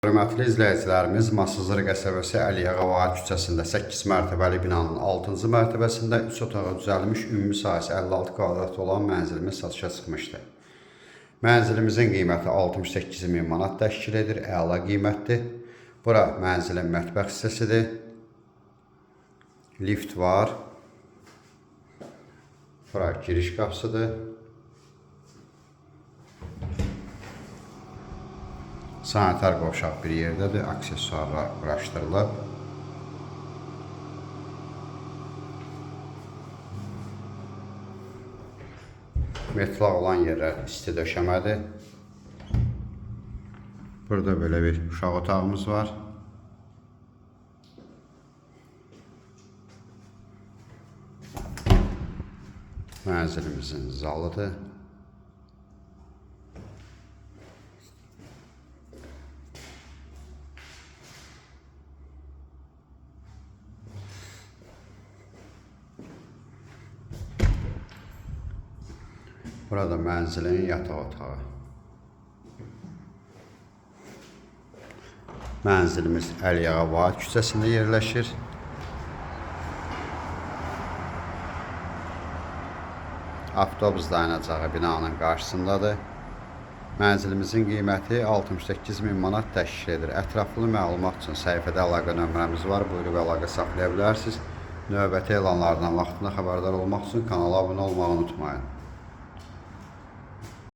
Hörmətli izləyicilərimiz, Masazır qəsəbəsi Əliağa Vahid küçəsində 8 mərtəbəli binanın 6-cı mərtəbəsində 3 otağa düzəlmiş ümumi sahəsi 56 kvadrat olan mənzilimiz satışa çıxmışdı. Mənzilimizin qiyməti 68 min manat təşkil edir, əla qiymətdir. Bura mənzilin mətbəx hissəsidir. Lift var. Bura giriş qapısıdır. Sanitar qovşaq bir yerdədir, aksesuarlar quraşdırılıb. Metlaq olan yerlər isti döşəmədir. Burada belə bir uşaq otağımız var. Mənzilimizin zalıdır. Burada mənzilin yataq otağı. Mənzilimiz Əliağa Vahid küçəsində yerləşir. Avtobus dayanacağı binanın qarşısındadır. Mənzilimizin qiyməti 68 min manat təşkil edir. Ətraflı məlumat üçün səhifədə əlaqə nömrəmiz var. Buyurub əlaqə saxlaya bilərsiniz. Növbəti elanlardan vaxtında xəbərdar olmaq üçün kanala abunə olmağı unutmayın.